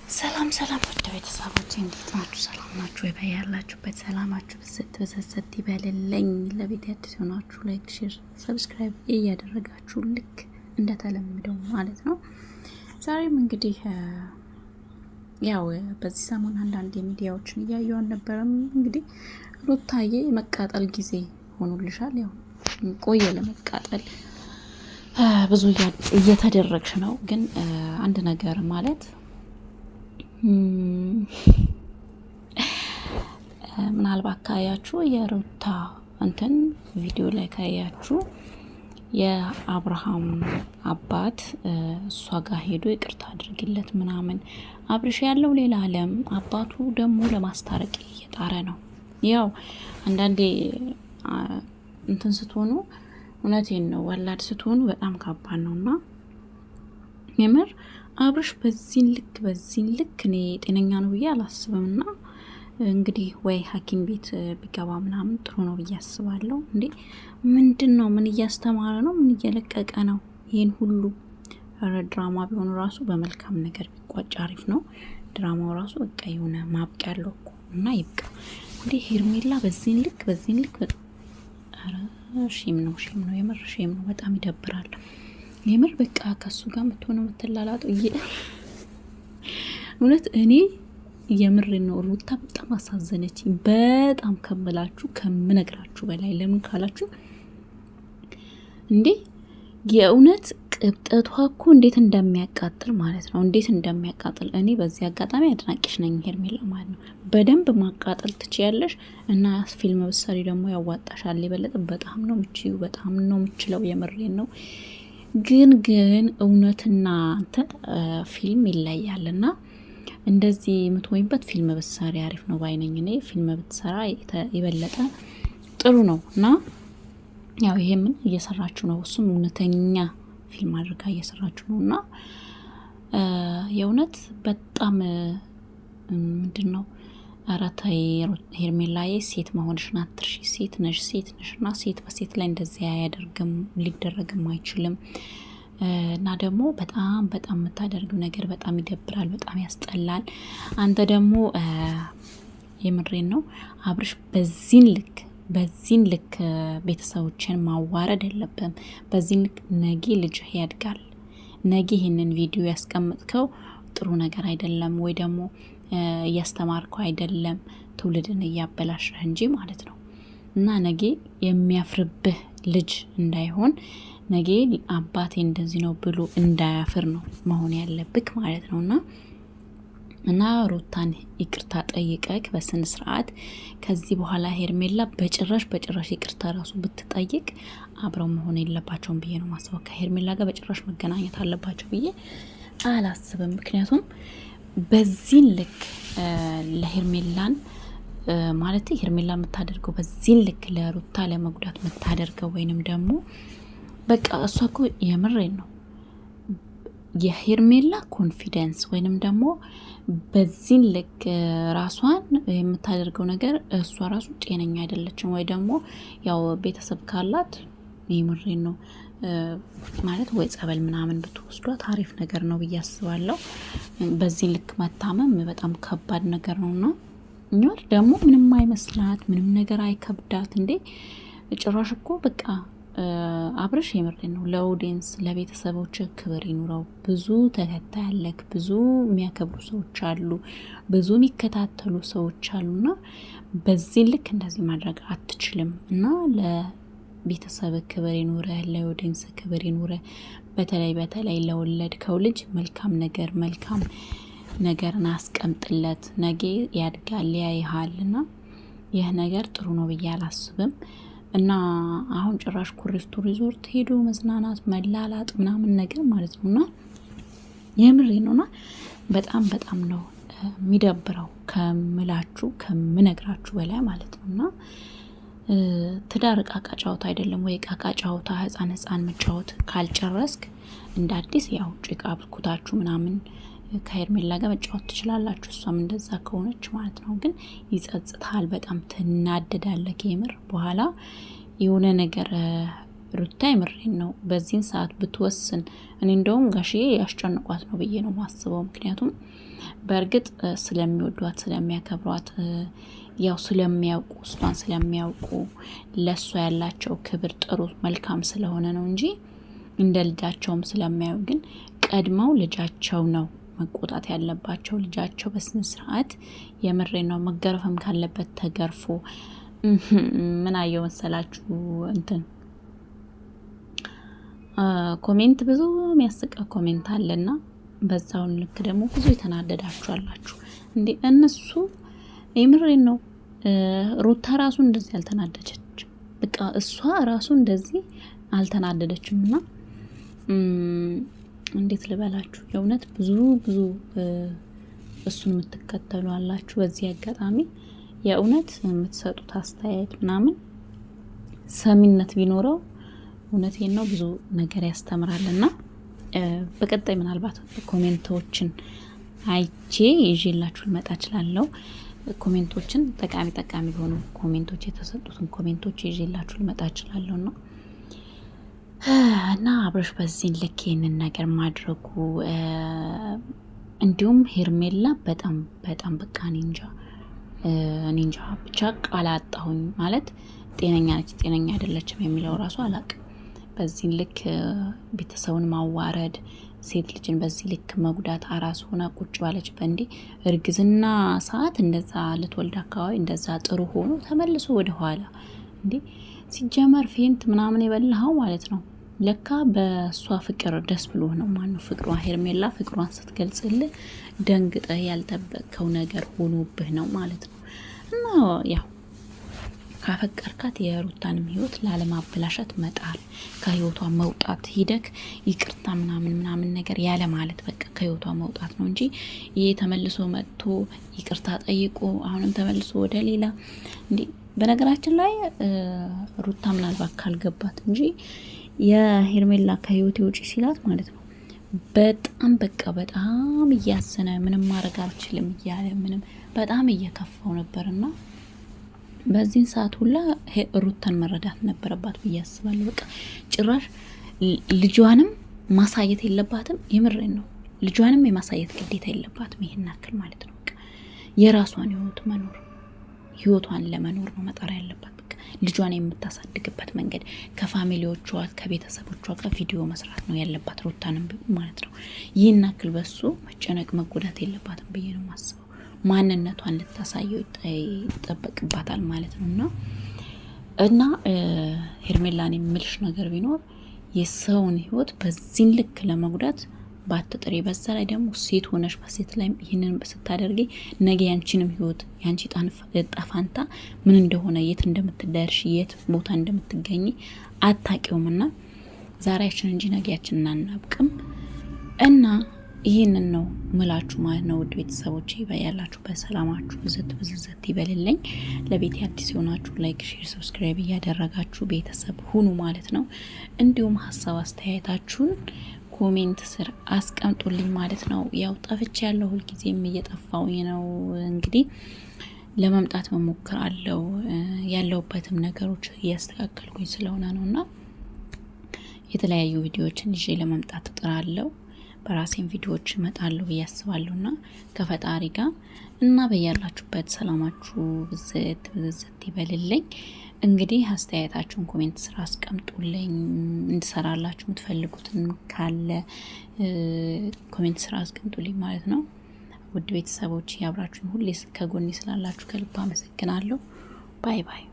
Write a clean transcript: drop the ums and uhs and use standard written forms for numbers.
ሰላም ሰላም ውድ ቤተሰቦች እንዴት ናችሁ? ሰላም ናችሁ ወይ? በያላችሁበት ሰላማችሁ ብዝት ብዝት ይበልልኝ። ለቤት አዲስ የሆናችሁ like፣ share፣ subscribe እያደረጋችሁ ልክ እንደተለመደው ማለት ነው። ዛሬም እንግዲህ ያው በዚህ ሰሞን አንዳንድ የሚዲያዎችን እያየሁ አልነበረም። እንግዲህ ሩታዬ የመቃጠል ጊዜ ሆኖልሻል። ያው ቆየ ለመቃጠል ብዙ እየተደረግሽ ነው። ግን አንድ ነገር ማለት ምናልባት ካያችሁ የሩታ እንትን ቪዲዮ ላይ ካያችሁ የአብርሃም አባት እሷ ጋር ሄዶ ይቅርታ አድርግለት ምናምን፣ አብርሽ ያለው ሌላ ዓለም፣ አባቱ ደግሞ ለማስታረቅ እየጣረ ነው። ያው አንዳንዴ እንትን ስትሆኑ እውነቴን ነው ወላድ ስትሆኑ በጣም ከባድ ነው እና የምር አብርሽ በዚህን ልክ በዚህን ልክ እኔ ጤነኛ ነው ብዬ አላስብም። እና እንግዲህ ወይ ሐኪም ቤት ቢገባ ምናምን ጥሩ ነው ብዬ አስባለሁ። እንዴ ምንድን ነው? ምን እያስተማረ ነው? ምን እየለቀቀ ነው? ይህን ሁሉ ድራማ ቢሆኑ ራሱ በመልካም ነገር ቢቋጭ አሪፍ ነው። ድራማው ራሱ በቃ የሆነ ማብቂያ አለው እኮ እና ይብቃ። እንዴ ሄርሜላ በዚህን ልክ በዚህን ልክ shame ነው፣ shame ነው፣ የምር shame ነው። በጣም ይደብራል። የምር በቃ ከሱ ጋር የምትሆነው የምትላላጠው እውነት እኔ የምር ነው። ሩታ በጣም አሳዘነች። በጣም ከምላችሁ ከምነግራችሁ በላይ ለምን ካላችሁ እንዴ የእውነት ቅብጠቷ እኮ እንዴት እንደሚያቃጥል ማለት ነው። እንዴት እንደሚያቃጥል እኔ በዚህ አጋጣሚ አድናቂሽ ነኝ ሄርሜላ ማለት ነው። በደንብ ማቃጠል ትችያለሽ እና ፊልም ብትሰሪ ደግሞ ያዋጣሻል የበለጠ። በጣም ነው ምችዩ፣ በጣም ነው ምችለው። የምሬን ነው። ግን ግን እውነትና እንትን ፊልም ይለያል እና እንደዚህ የምትወይበት ፊልም ብትሰሪ አሪፍ ነው ባይነኝ። እኔ ፊልም ብትሰራ የበለጠ ጥሩ ነው እና ያው ይሄ ምን እየሰራችሁ ነው፣ እሱም እውነተኛ ፊልም አድርጋ እየሰራችሁ ነው እና የእውነት በጣም ምንድን ነው ኧረ ተይ ሄርሜላዬ፣ ሴት መሆንሽን አትርሺ። ሴት ነሽ፣ ሴት ነሽ እና ሴት በሴት ላይ እንደዚያ አያደርግም፣ ሊደረግም አይችልም። እና ደግሞ በጣም በጣም የምታደርገው ነገር በጣም ይደብራል፣ በጣም ያስጠላል። አንተ ደግሞ የምሬን ነው አብርሽ፣ በዚህን ልክ በዚህን ልክ ቤተሰቦችን ማዋረድ የለብም። በዚህን ልክ ነጌ ልጅህ ያድጋል። ነጌ ይህንን ቪዲዮ ያስቀምጥከው ጥሩ ነገር አይደለም ወይ ደግሞ እያስተማርከው አይደለም፣ ትውልድን እያበላሸህ እንጂ ማለት ነው። እና ነጌ የሚያፍርብህ ልጅ እንዳይሆን ነጌ አባቴ እንደዚህ ነው ብሎ እንዳያፍር ነው መሆን ያለብክ ማለት ነው። እና እና ሩታን ይቅርታ ጠይቀክ በስነ ስርዓት ከዚህ በኋላ ሄርሜላ በጭራሽ በጭራሽ ይቅርታ ራሱ ብትጠይቅ አብረው መሆን የለባቸውም ብዬ ነው ማስበው። ከሄርሜላ ጋር በጭራሽ መገናኘት አለባቸው ብዬ አላስብም። ምክንያቱም በዚህን ልክ ለሄርሜላን ማለት ሄርሜላ የምታደርገው በዚህን ልክ ለሩታ ለመጉዳት የምታደርገው ወይንም ደግሞ በቃ እሷ እኮ የምሬን ነው የሄርሜላ confidence ወይንም ደግሞ በዚህን ልክ ራሷን የምታደርገው ነገር እሷ ራሱ ጤነኛ አይደለችም። ወይ ደግሞ ያው ቤተሰብ ካላት የምሬን ነው ማለት ወይ ጸበል ምናምን ብትወስዷት አሪፍ ነገር ነው ብዬ አስባለሁ። በዚህ ልክ መታመም በጣም ከባድ ነገር ነው እና እኛር ደግሞ ምንም አይመስላት፣ ምንም ነገር አይከብዳት። እንዴ ጭራሽ እኮ በቃ አብርሽ የምሬን ነው። ለ audience ለቤተሰቦች ክብር ይኑረው። ብዙ ተከታይ አለክ፣ ብዙ የሚያከብሩ ሰዎች አሉ፣ ብዙ የሚከታተሉ ሰዎች አሉና በዚህ ልክ እንደዚህ ማድረግ አትችልም እና ቤተሰብ ክብር ይኑረህ፣ ለ audience ክብር ይኑረህ። በተለይ በተለይ ለወለድከው ልጅ መልካም ነገር መልካም ነገርን አስቀምጥለት። ነገ ያድጋል ያይሃል እና ይህ ነገር ጥሩ ነው ብዬ አላስብም። እና አሁን ጭራሽ ኩሪፍቱ ሪዞርት ሄዶ መዝናናት መላላጥ ምናምን ነገር ማለት ነው እና የምሬ ነውና በጣም በጣም ነው የሚደብረው ከምላችሁ ከምነግራችሁ በላይ ማለት ነው እና ትዳር እቃቃ ጨዋታ አይደለም ወይ? እቃቃ ጨዋታ ህፃን ህፃን መጫወት ካልጨረስክ እንደ አዲስ ያው ጭቃ ብኩታችሁ ምናምን ከሄርሜላ ጋር መጫወት ትችላላችሁ። እሷም እንደዛ ከሆነች ማለት ነው። ግን ይጸጽታል፣ በጣም ትናደዳለህ። የምር በኋላ የሆነ ነገር ሩታ የምሬን ነው። በዚህን ሰዓት ብትወስን እኔ እንደውም ጋሽዬ ያስጨንቋት ነው ብዬ ነው ማስበው። ምክንያቱም በእርግጥ ስለሚወዷት ስለሚያከብሯት፣ ያው ስለሚያውቁ እሷን ስለሚያውቁ ለእሷ ያላቸው ክብር ጥሩ መልካም ስለሆነ ነው እንጂ እንደ ልጃቸውም ስለሚያዩ፣ ግን ቀድመው ልጃቸው ነው መቆጣት ያለባቸው። ልጃቸው በስነ ስርዓት የምሬ ነው መገረፍም ካለበት ተገርፎ ምን አየው መሰላችሁ እንትን comment፣ ብዙ የሚያስቀ comment አለና በዛውን ልክ ደግሞ ብዙ የተናደዳችሁ አላችሁ። እንዴ እነሱ የምሬን ነው። ሩታ ራሱ እንደዚህ አልተናደደችም። በቃ እሷ ራሱ እንደዚህ አልተናደደችም። እና እንዴት ልበላችሁ፣ የእውነት ብዙ ብዙ እሱን የምትከተሉ አላችሁ። በዚህ አጋጣሚ የእውነት የምትሰጡት አስተያየት ምናምን ሰሚነት ቢኖረው እውነቴን ነው ብዙ ነገር ያስተምራልና በቀጣይ ምናልባት comment ኦችን አይቼ ይዤላችሁ ልመጣ እችላለሁ። Comment ኦችን ጠቃሚ ጠቃሚ የሆኑ comment ኦች የተሰጡትን comment ኦች ይዤላችሁ ልመጣ እችላለሁ እና አብረሽ በዚህን ልክ ይህንን ነገር ማድረጉ እንዲሁም ሄርሜላ በጣም በጣም በቃ እኔ እንጃ እኔ እንጃ ብቻ ቃል አጣሁኝ። ማለት ጤነኛ ነች ጤነኛ አይደለችም የሚለው ራሱ አላቅም። በዚህ ልክ ቤተሰቡን ማዋረድ፣ ሴት ልጅን በዚህ ልክ መጉዳት፣ አራስ ሆና ቁጭ ባለች በእንዲ እርግዝና ሰዓት እንደዛ ልትወልድ አካባቢ እንደዛ ጥሩ ሆኖ ተመልሶ ወደኋላ እንዴ! ሲጀመር faint ምናምን የበላኸው ማለት ነው። ለካ በእሷ ፍቅር ደስ ብሎ ነው። ማነው ፍቅሯ ሄርሜላ ፍቅሯን ስትገልጽልህ ደንግጠህ ያልጠበቅከው ነገር ሆኖብህ ነው ማለት ነው። እና ያው ካፈቀርካት የሩታንም ህይወት ላለማበላሸት መጣር፣ ከህይወቷ መውጣት፣ ሂደክ ይቅርታ ምናምን ምናምን ነገር ያለ ማለት በቃ ከህይወቷ መውጣት ነው እንጂ ይሄ ተመልሶ መጥቶ ይቅርታ ጠይቆ አሁንም ተመልሶ ወደ ሌላ እንዲ። በነገራችን ላይ ሩታ ምናልባት ካልገባት እንጂ የሄርሜላ ከህይወቴ ውጪ ሲላት ማለት ነው በጣም በቃ በጣም እያዘነ ምንም ማድረግ አልችልም እያለ ምንም በጣም እየከፋው ነበርና በዚህን ሰዓት ሁላ ሩታን መረዳት ነበረባት ብዬ አስባለሁ። በቃ ጭራሽ ልጇንም ማሳየት የለባትም። የምሬን ነው። ልጇንም የማሳየት ግዴታ የለባትም። ይሄን ያክል ማለት ነው። በቃ የራሷን ህይወት መኖር ህይወቷን ለመኖር ነው መጣር ያለባት። በቃ ልጇን የምታሳድግበት መንገድ ከ family ዎቿ ከቤተሰቦቿ ጋር ቪዲዮ መስራት ነው ያለባት፣ ሩታንም ቢሆን ማለት ነው። ይህን ያክል በሱ መጨነቅ መጎዳት የለባትም ብዬ ነው የማስበው። ማንነቷን ልታሳየው ይጠበቅባታል ማለት ነው። እና ሄርሜላን የምልሽ ነገር ቢኖር የሰውን ህይወት በዚህን ልክ ለመጉዳት ባትጥሪ። በዛ ላይ ደግሞ ሴት ሆነሽ በሴት ላይ ይህንን ስታደርጊ ነገ ያንቺንም ህይወት ያንቺ እጣ ምን እንደሆነ የት እንደምትደርሽ የት ቦታ እንደምትገኝ አታቂውም። እና ዛሬያችን እንጂ ነገያችን አናውቅም እና ይህንን ነው ምላችሁ ማለት ነው። ውድ ቤተሰቦች ያላችሁ በሰላማችሁ ብዝት ብዝዝት ይበልልኝ። ለቤት አዲስ የሆናችሁ like፣ share፣ subscribe እያደረጋችሁ ቤተሰብ ሁኑ ማለት ነው። እንዲሁም ሀሳብ አስተያየታችሁን comment ስር አስቀምጡልኝ ማለት ነው። ያው ጠፍቼ ያለው ሁልጊዜም እየጠፋሁኝ ነው። እንግዲህ ለመምጣት መሞከር አለው ያለሁበትም ነገሮች እያስተካከልኩኝ ስለሆነ ነው እና የተለያዩ ቪዲዮዎችን ይዤ ለመምጣት እጥራለሁ። በራሴን ቪዲዮዎች እመጣለሁ ብዬ አስባለሁ እና ከፈጣሪ ጋር እና በያላችሁበት ሰላማችሁ ብዝት ብዝት ይበልልኝ። እንግዲህ አስተያየታችሁን comment ስር አስቀምጡልኝ። እንድሰራላችሁ የምትፈልጉትን ካለ comment ስር አስቀምጡልኝ ማለት ነው። ውድ ቤተሰቦች ያብራችሁን ሁሌ ከጎኔ ስላላችሁ ከልብ አመሰግናለሁ። Bye bye።